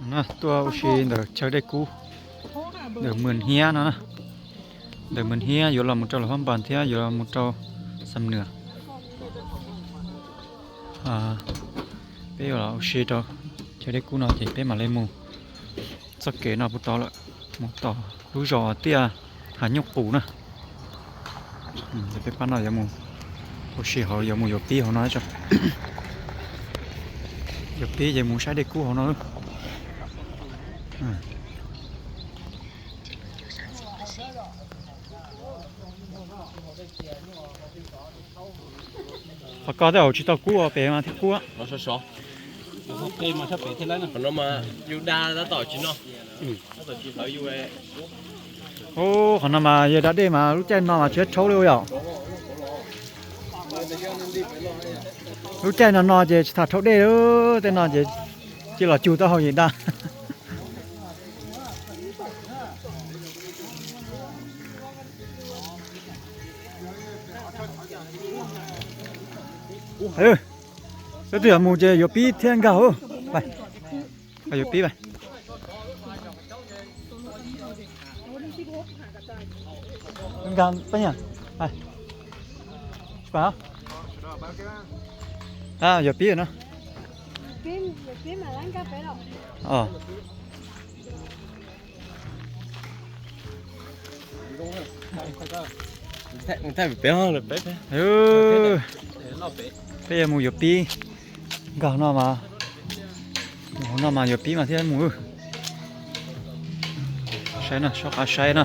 Tuaj ua si ntawm chaw dej kub ntawm Mws Hiab no, ntawm Mws Hiab yuav los mus rau Luam Phab Npas thiab yuav los mus rau Xam Nuas. Peb yuav los ua si rau chaw dej kub no ces peb mam li mus txoj kev no puv tod lawm, mus tom lub zos tiaj Hav Nyuj Qus na. Ces peb pab no yuav mus ua si hauv, yuav mus yuav pib hauv no tso. Yuav pib ces mus saib dej kub hauv no. Qhov ko tej zaum tsis tau kub, pem mas thiaj kub. Qhov no mas yog da dej mas lub caij no mas tsis tshau li yom. Lub caij no no ces tsis tham rhaub dej, tej no ces cia los cug taub hau yeej da. Tab sis yog mus ces yuav pib thiab nkag. Yuav pib. Nkag peb, yuav pib no. Peb yuav mus yuav pib nkag no mas, mus hauv no mas yuav pib mas thiaj mus. Saib no, soj qab saib no,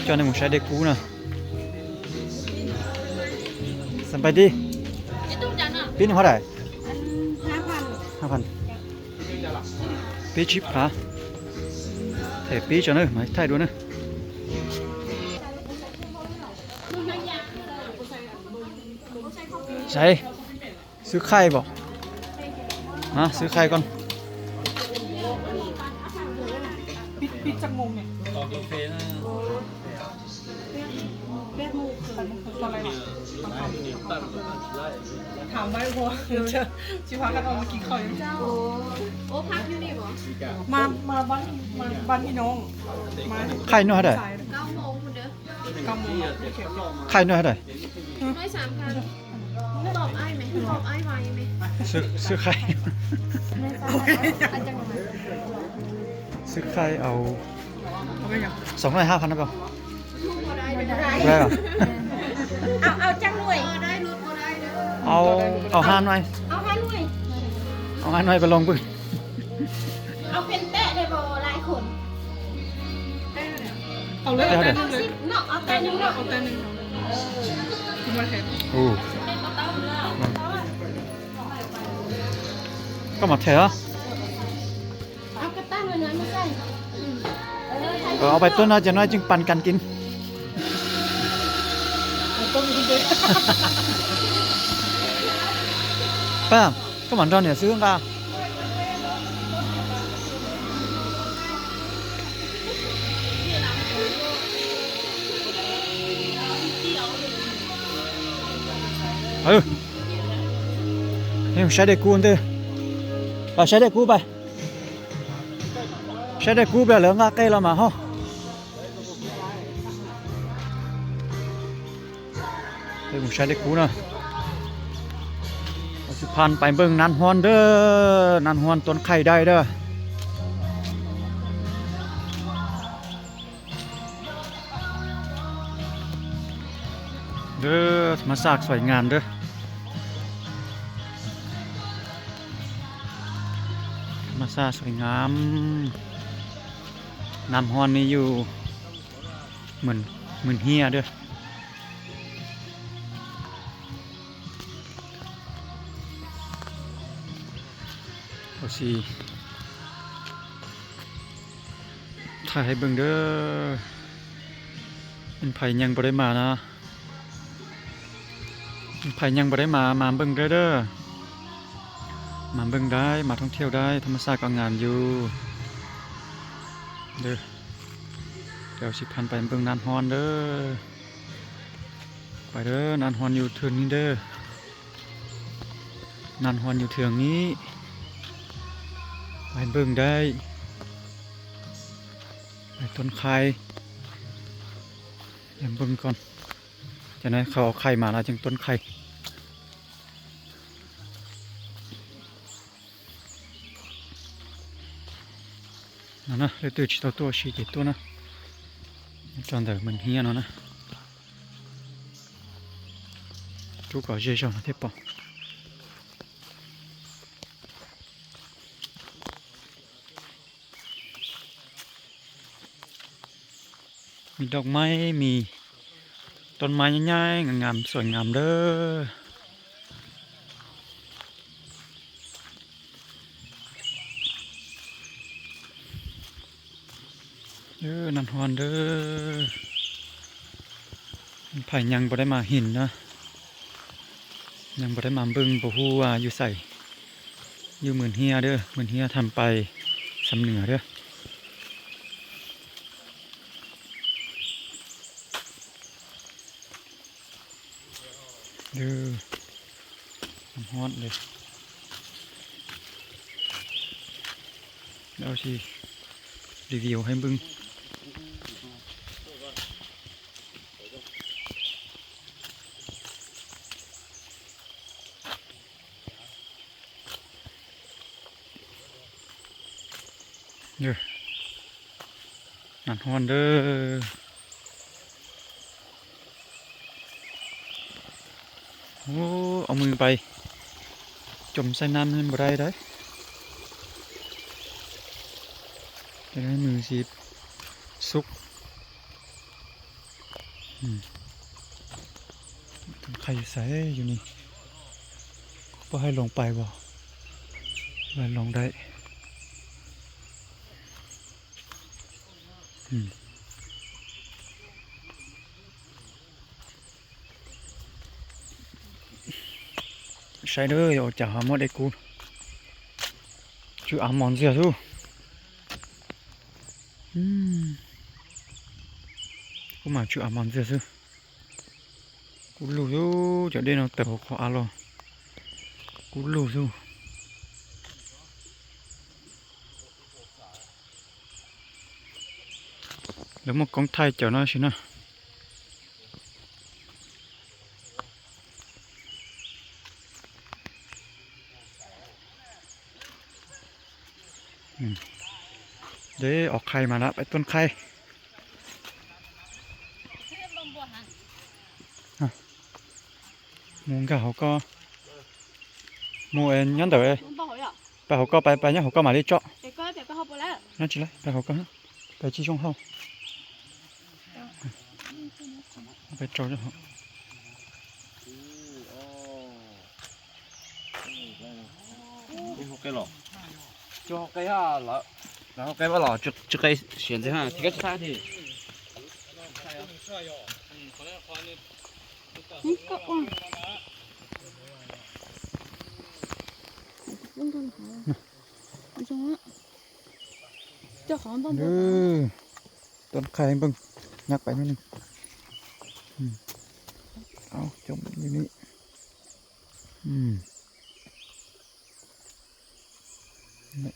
coj nej mus saib dej kub no. Xam pais dib, pib nws hov daim, pib tsib phav, them pib tso na mas thaij dua na. Saib, xwb khaij pom, xwb khaij koj. Khaij noj hab daim, khaij noj hab daim. Xwb khaij, xwb khaij au. Sov noj hab phav no ko. Au hab noj, au hab noj peb loo pwg. Koj mam them os. Au pais tuaj no ces no tseem pan kan kis. Pab, koj mam nrog niam xwb nqa. Saib dej kub ntej, pab saib dej kub pab. Saib dej kub pab, lawv nqa qe los mas ho. Peb mus saib dej kub na. Xi Phan pais npeej Nab Huab ntag, Nab Huab tuab qhaij dai dab. Thas mas xaj xuaim ngam dab. Thas mas xaj xuaim ngam. Nab Huab ni yus mws hiaj dab. Ua si thaij hais npeej dab. Phais nyeej npaum dab mas na. Phais nyeej npaum dab mas mas npeej dab dab. Mas npeej dab, mas thoob thiauj dab, thas mas xaj koj ngam yus. Ua Xi Phan pais npeej Nab Huab dab. Pais dab, Nab Huab yus thwj ni dab. Nab Huab yus thwj ni. Ais npwg dab, ais tuab qhaib, ais npwg ko. Cov no qhov qhaib mas no ces tuab qhaib. No na, leej twg tsis tau tuaj ua si ces tuaj na, rau ntawm Mws Hiab no na. Rub kom ze zog no thiaj pom. Mis dooj maib, mis tooj maib nyaib nyaib, ngam ngam xuaim ngam lawm. Nag hmo ntawd phais nyees npaum dab mas him na, nyees npaum dab mas npwg npaum hu yus xais, yus Mws Hiab dab, Mws Hiab tham pais xam nws dab. Nag hmo ntawd, review haib npwg. Nag hmo ntawd, ua mws pais cov xaib nab npau dai dai, ces nws xub, qhov yus xaiv yus ni, kuv pom haib loos pais as, loos dai. Saib dab, yog ua cas ho muaj dej kub, tsw av mos ntxiag xwb. Kub mas tsw av mos ntxiag xwb. Kub lug xwb, cov dej no tawm hauv qhov av los, kub lug xwb. Lawv muaj koob thaij cov no sis na. Deb os, qhai mas lawm, peb tuaj qhai. Mus nkag hauv ko, mus nyob ntawm, pais hauv ko, pais nyob hauv ko mam li tso. Nyob tsis laib, pais hauv ko, pais tsis zoo hauj. Pais rau Tuaj qhai nplooj, nyab pais nyob ni.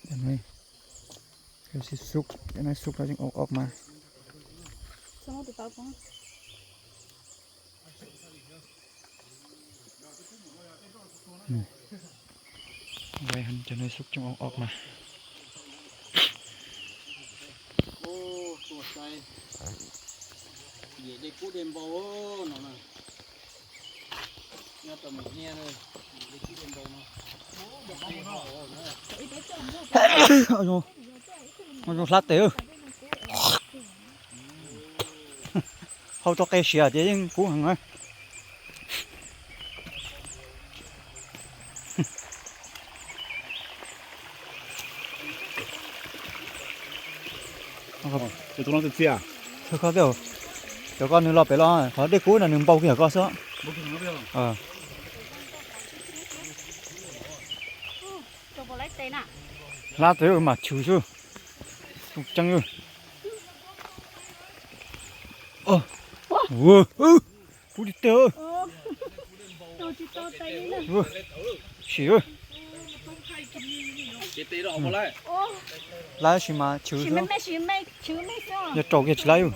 Cov ni, cov no xub, cov no xub los yeej ok mas. Cov no xub coob ok mas. Hlab tes, hau tau qe siav ces yeej kub heev na. Cov ko nws los pem los qhov dej kub no nws npau kiag koj xwb. Hlab tes mas chwv xwb. Ceeb. Kub li teg. Sim. Laib sis mas chwv xwb, yog raus kiag tsis laib.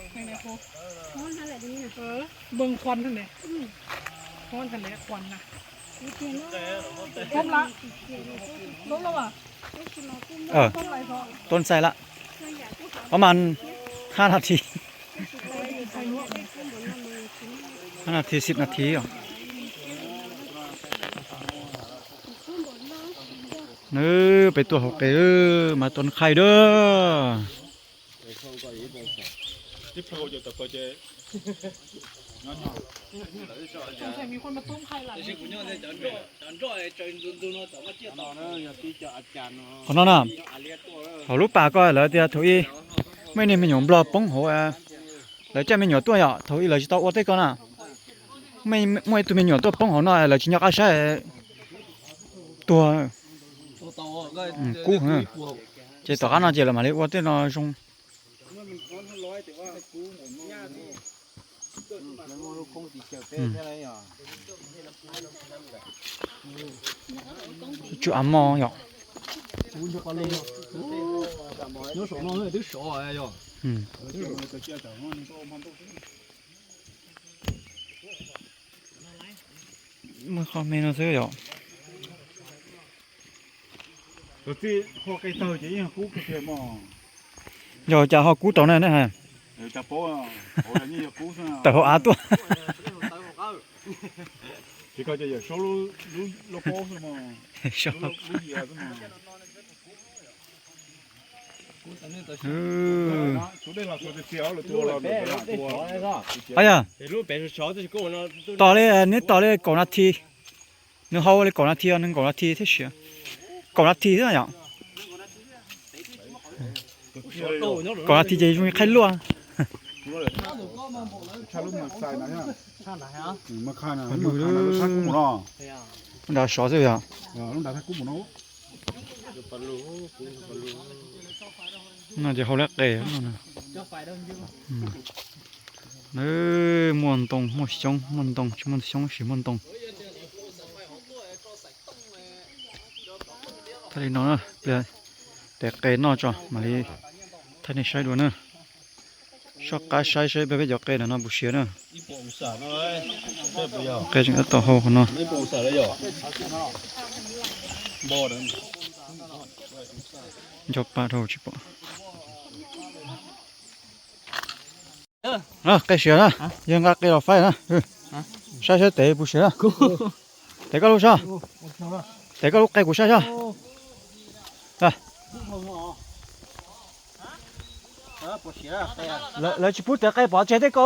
Tuab ntxais lawm, ob mas hab nas this, hab nas this xib nas this os. Nws peb tuaj hauv qe mas tuaj qhaib dab. Qhov no na, hauv lub pas ko lawv tias thaum ub muaj ib niag me nyuam nplog poob hauv, lawv coj me nyuam tuaj yom, thaum ub lawv tsis tau ua tej ko na. Muaj ib tug me nyuam tuaj poob hauv no lawv tsis nco qab saib, tuag kub. Ces tom qab no ces lawv mam li ua tej no zoo. Tsw av mos yom. Muaj qhov me no xwb yom. Yog cas ho kub tau na, tawm hauv av tuaj. Yog, tos li, neb tos li kaum nas this. Nws hau li kaum nas this, nws kaum nas this thiab siav. Kaum nas this thiab yom. Kaum nas this ces zoo li qhaib luaj. Nrad sov xwb yom. No ces hau lab qe. Muaj ntoo muaj xyoob, muaj ntoo tsis muaj xyoob sis muaj ntoo. Thaij li no, pliag tev qe noj tso mam li thaij nej saib dua na. Soj qab saib saib peb cov qe ntawm no puas siav na. Qe tseem tab tom hau qhov no. Nco pa dhau tsis pom. Qe siav na, yog nqa qe los faib na. Saib saib tev puas siav na. Tev koj lub soj, tev koj lub qe kuv saib soj. Lawv tsis pub tev qe pov tseg tej ko.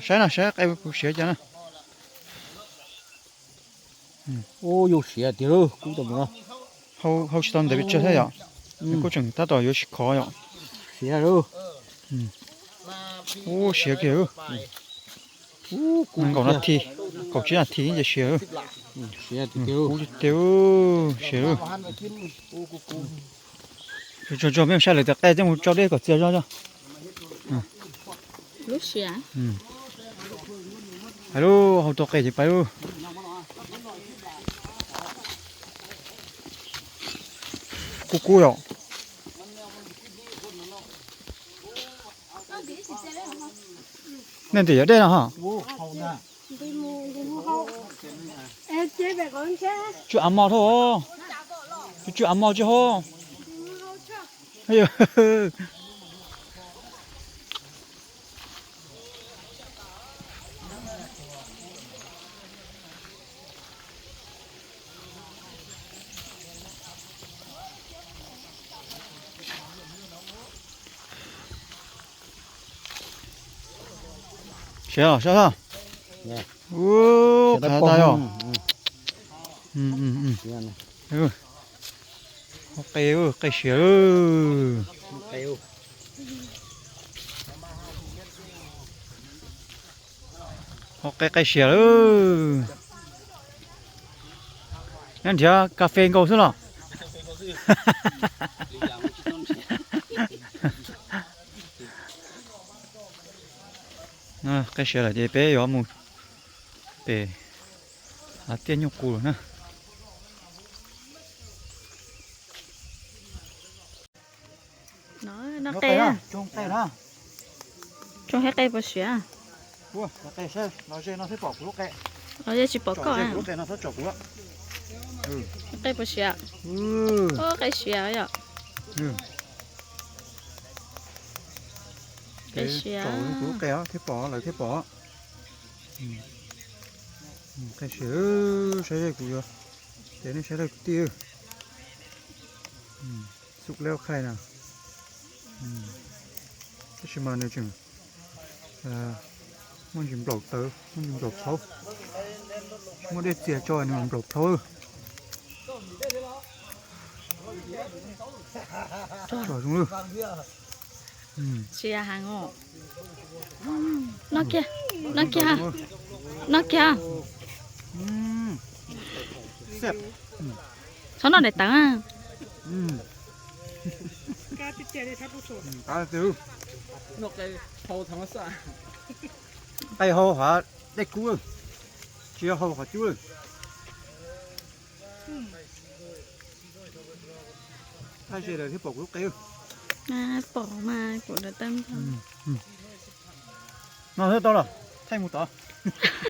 Saib no, saib qe puas siav cas na. Ub, yuav siav tiag lauj, kub tau mus no. Hau tsis tau ntawd pes tsawg thiab yom. Kub tseem tab tom yuav tsis khov yom. Siav lauj. Ub, siav kiag lauj. Nees nkaum nas this, kaum tsib nas this ces siav lauj. Kub tiag tiag, siav lauj. Tsuag tsuag peb mus saib lawv tias qe coj mus tso dej kom txias zog. Lub siav. Hais lub hau tau qe ces pais lub. Kub kub yom. Nej ntim yog dej no ho. Tsw av mos dhau, tsw av mos tsis hau. Siav os, siav os. Ub, qab tas yog. Qe, qe siav. Ho qe qe siav lawm. Neb nrhiav kas fes nkaus xwb los? Qe siav lawm ces peb yuav mus pem hav tiaj nyuj qus lawm na. Noj qe, tsoog qe na. Tsoog thiab qe puas siav? Los ze no thiab pom kuv lub qe. Los ze tsis pom koj. Kuv lub qe no txhob tsom kuv. Qe puas siav? Qe siav yom. Qe siav. Kuv lub qe thiab pom, lawv thiab pom. Qe siav, saib kuv yuav, ces nej saib kuv tij. Xub leb qhaij na. Tab sis mas nws tseem muaj ntsis nplaum tawv, muaj ntsis nplaum plhaub. Muaj dej txias tso nws nplaum plhaub. Tsom zoo lawm. Siav heev os. Noj kiag, noj kiag, noj kiag. Txhob noj daim tawv. Qe hau hav dej kub, tsis yog hau qhov cub. Thaij ze lawm thiab pom kuv lub qe. Pom mas kuv lawv tau. No xwb tau los, thaij mus tod.